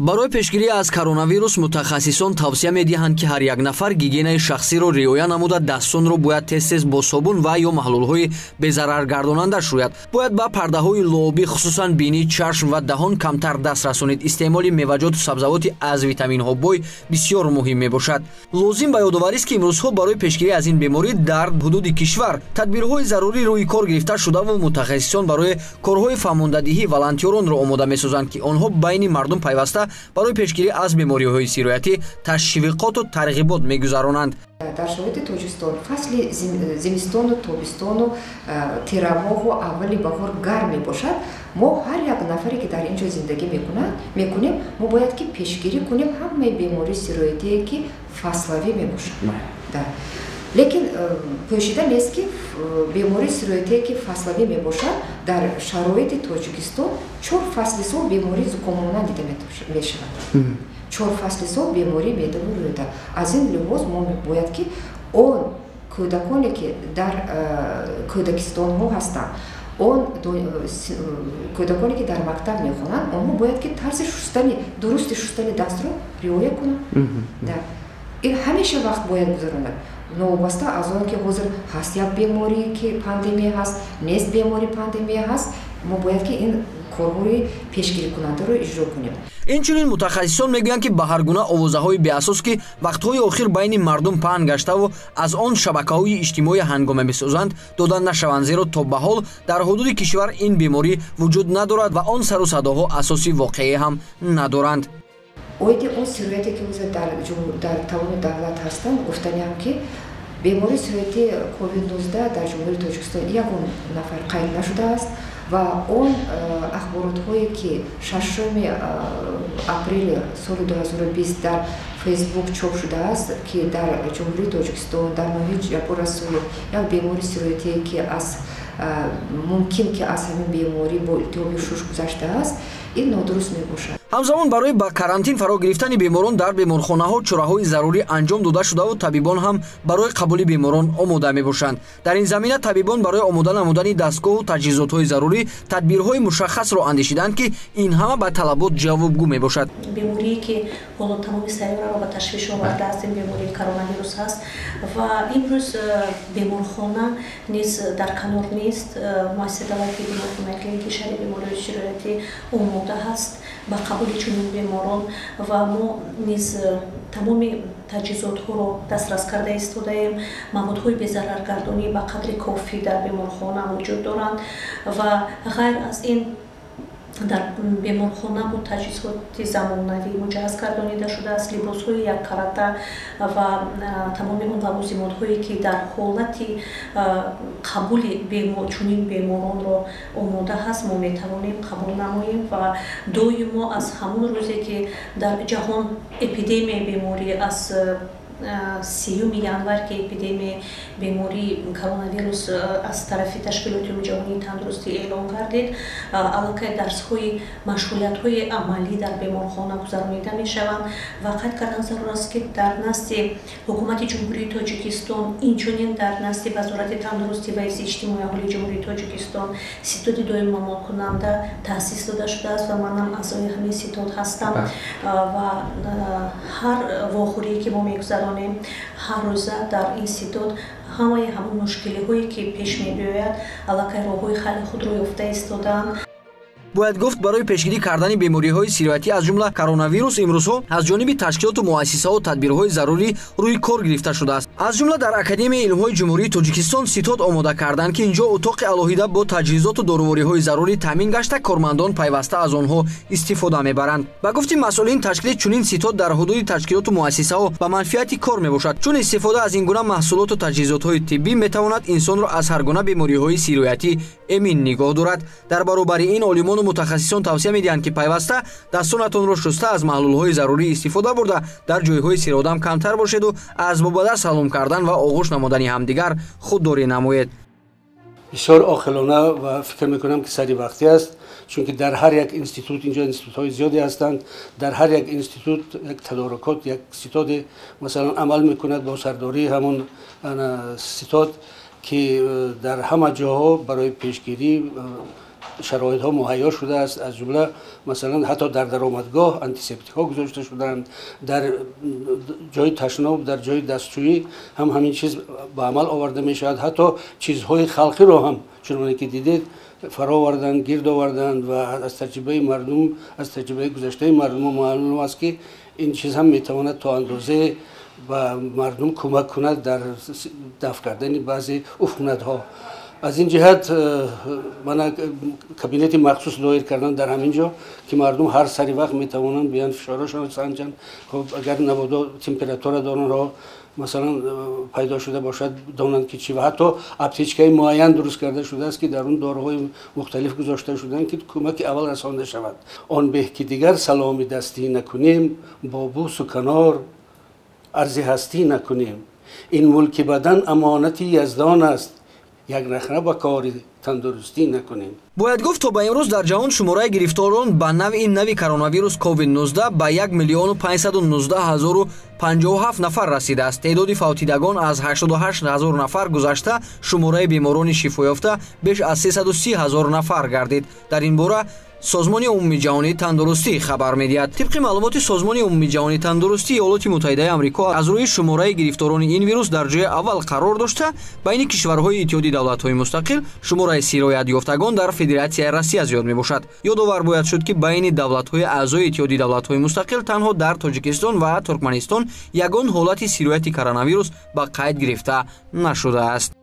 Барои пешгирӣ аз коронавирус мутахассисон тавсия медиҳанд, ки ҳар як нафар гигиенаи шахсиро риоя намуда, дастонро бояд тез-тез бо собун ва ё маҳлулҳои безараргардонанда шӯяд. Бояд ба пардаҳои лообӣ, хусусан бинӣ, чашм ва даҳон камтар даст расонид. Истеъмоли меваҷоту сабзавоти аз витаминҳо бой бисёр муҳим мебошад. Лозим ба ёдоварист, ки имрӯзҳо барои пешгирӣ аз ин беморӣ дар ҳудуди кишвар тадбирҳои зарурӣ рӯи кор гирифта шудаву мутахассисон барои корҳои фаҳмондадиҳӣ волонтёронро омода месозанд, ки онҳо байни мардум пайваста барои пешгирӣ аз бемориҳои сироятӣ ташвиқоту тарғибот мегузаронанд. Дар шароити Тоҷикистон фасли зимистону тобистону тирамоҳу аввали баҳор гарм мебошад. Мо ҳар як нафаре, ки дар ин ҷо зиндагӣ мекунем, мо бояд ки пешгирӣ кунем ҳамаи бемории сироятие, ки фаславӣ мебошад. Лекин пӯшида нест, ки бемории сироятие, ки фаславӣ мебошад, дар шароити Тоҷикистон 4 фасли сол бемории зукоммонанд дида мешавад. 4 фасли сол бемории меъдаву рӯда. Аз ин лиҳоз мо бояд ки он кӯдаконе, ки дар кӯдакистонҳо ҳастанд, он кӯдаконе, ки дар мактаб мехонанд, онҳо бояд ки тарзи шустани дурусти шустани дастро риоя кунанд. Ин ҳамеша вақт бояд гузаронад. Новобаста аз он ки ҳозир ҳаст як беморӣ, ки пандемия ҳаст, нест беморӣ пандемия ҳаст, мо бояд ки ин корҳои пешгирикунандаро иҷро кунем. Инчунин мутахассисон мегӯянд, ки ба ҳар гуна овозаҳои беасос, ки вақтҳои охир байни мардум паҳн гаштаву аз он шабакаҳои иҷтимоӣ ҳангома месозанд, дода нашаванд, зеро то ба ҳол дар ҳудуди кишвар ин беморӣ вуҷуд надорад ва он сару садоҳо асоси воқеӣ ҳам надоранд. Оиди он сирояте, ки ҳозир дар тамоми давлат ҳастанд, гуфтаниам, ки бемории сирояти COVID-19 дар Ҷумҳурии Тоҷикистон ягон нафар қайд нашудааст ва он ахборотҳое, ки 6 апрели соли 2020 дар Фейсбук чоп шудааст, ки дар Ҷумҳурии Тоҷикистон дар ноҳияи Ҷаббор Расулов як бемории сироятие, ки аз мумкин ки аз ҳамин беморӣ бо илтиҳоби шуш гузаштааст, ин нодуруст мебошад. Ҳамзамон барои ба карантин фаро гирифтани беморон дар беморхонаҳо чораҳои зарурӣ анҷом дода шудаву табибон ҳам барои қабули беморон омода мебошанд. Дар ин замина табибон барои омода намудани дастгоҳу таҷҳизотҳои зарурӣ тадбирҳои мушаххасро андешиданд, ки ин ҳама ба талабот ҷавобгӯ мебошад. Беморие, ки ҳоло тамоми сайёраро ба ташвиш овардааст, ин бемории коронавирус ҳаст ва имрӯз беморхона низ дар канор нест. Муассисаи давлатии беморхонаи клиникии шаҳри бемориҳои сироятӣ омода ҳаст ба қабули чунин беморон ва мо низ тамоми таҷҳизотҳоро дастрас карда истодаем. Маводҳои безараргардонӣ ба қадри кофӣ дар беморхона вуҷуд доранд ва ғайр аз ин дар беморхона бо таҷҳизоти замонавӣ муҷаҳҳаз гардонида шудааст, либосҳои яккарата ва тамоми он лавозимотҳое, ки дар ҳолати қабули чунин беморонро омода ҳаст, мо метавонем қабул намоем ва доимо аз ҳамон рӯзе, ки дар ҷаҳон эпидемияи беморӣ аз 3 январ, ки эпидемияи бемории коронавирус аз тарафи Ташкилоти Умумиҷаҳонии тандурустӣ эълон гардид, аллакай дарсҳои машғулиятҳои амалӣ дар беморхона гузаронида мешаванд ва қайд кардан зарур аст, ки дар назди Ҳукумати Ҷумҳурии Тоҷикистон, инчунин дар назди Вазорати тандурустӣ ва ҳифзи иҷтимоии аҳолии Ҷумҳурии Тоҷикистон ситоди доиммамолкунанда таъсис дода шудааст ва манам аъзои ҳамин ситод ҳастам ва ҳар вохӯрие, ки мо мегузаронем, ҳар рӯза дар ин ситод ҳамаи ҳамон мушкилиҳое, ки пеш мебиёяд, аллакай роҳҳои ҳалли худро ёфта истодаанд. Бояд гуфт, барои пешгирӣ кардани бемориҳои сироятӣ аз ҷумла коронавирус имрӯзҳо аз ҷониби ташкилоту муассисаҳо тадбирҳои зарурӣ рӯи кор гирифта шудааст. Аз ҷумла дар Академияи илмҳои Ҷумҳурии Тоҷикистон ситод омода карданд, ки инҷо утоқи алоҳида бо таҷҳизоту дорувориҳои зарурӣ таъмин гашта, кормандон пайваста аз онҳо истифода мебаранд. Ба гуфти масъулин, ташкили чунин ситод дар ҳудуди ташкилоту муассисаҳо ба манфиати кор мебошад, чун истифода аз ин гуна маҳсулоту таҷҳизотҳои тиббӣ метавонад инсонро аз ҳар гуна бемориҳои сироятӣ эмин нигоҳ дорад. Дар баробари ин олимону мутахассисон тавсия медиҳанд, ки пайваста дастонатонро шуста аз маҳлулҳои зарурӣ истифода бурда, дар ҷойҳои сиродам камтар бошеду аз бобада салом кардан ва оғӯш намудани ҳамдигар худдорӣ намоед. Бисёр оқилона ва фикр мекунам, ки сари вақтӣ аст, чунки дар ҳар як институт, инҷо институтҳои зиёде ҳастанд, дар ҳар як институт як тадорукот, як ситоде масалан амал мекунад бо сардории ҳамон ситод, ки дар ҳама ҷоҳо барои пешгирӣ шароитҳо муҳайё шудааст. Аз ҷумла масалан ҳатто дар даромадгоҳ антисептикҳо гузошта шудаанд, дар ҷои ташноб, дар ҷои дастшӯӣ ҳам ҳамин чиз ба амал оварда мешавад. Ҳатто чизҳои халқиро ҳам чуноне ки дидед фароварданд, гирд оварданд ва аз таҷрибаи мардум, аз таҷрибаи гузаштаи мардум маълум аст, ки ин чиз ҳам метавонад то андозае ба мардум кӯмак кунад дар дафъ кардани баъзе уфунатҳо. Аз ин ҷиҳат мана кабинети махсус доир кардан дар ҳамин ҷо, ки мардум ҳар сари вақт метавонанд биёянд, фишорашонро санҷанд. Хуб, агар набодо температура доранд, масалан пайдо шуда бошад, донанд ки чӣ. Ва ҳатто аптечкаи муайян дуруст карда шудааст, ки дар он доруҳои мухталиф гузошта шудаанд, ки кӯмаки аввал расонда шавад. Он беҳ ки дигар саломи дастӣ накунем, бо бӯсу канор арзи ҳастӣ накунем. Ин мулки бадан амонати яздон аст, як нахра ба кори тандурустӣ накунем. Бояд гуфт, то ба имрӯз дар ҷаҳон шумораи гирифторон ба навъи нави коронавирус COVID-19 ба 1 519 057 нафар расидааст. Теъдоди фавтидагон аз 88 ҳазор нафар гузашта, шумораи беморони шифоёфта беш аз 330 ҳазор нафар гардид. Дар ин бора Созмони умумиҷаҳонии тандурустӣ хабар медиҳад. Тибқи маълумоти Созмони умумиҷаҳонии тандурустӣ, Иёлоти Муттаҳидаи Амрико аз рӯи шумораи гирифторони ин вирус дар ҷои аввал қарор дошта, байни кишварҳои Иттиҳоди давлатҳои мустақил шумораи сироятёфтагон дар Федератсияи Россия зиёд мебошад. Ёдовар бояд шуд, ки байни давлатҳои аъзои Иттиҳоди давлатҳои мустақил танҳо дар Тоҷикистон ва Туркманистон ягон ҳолати сирояти коронавирус ба қайд гирифта нашудааст.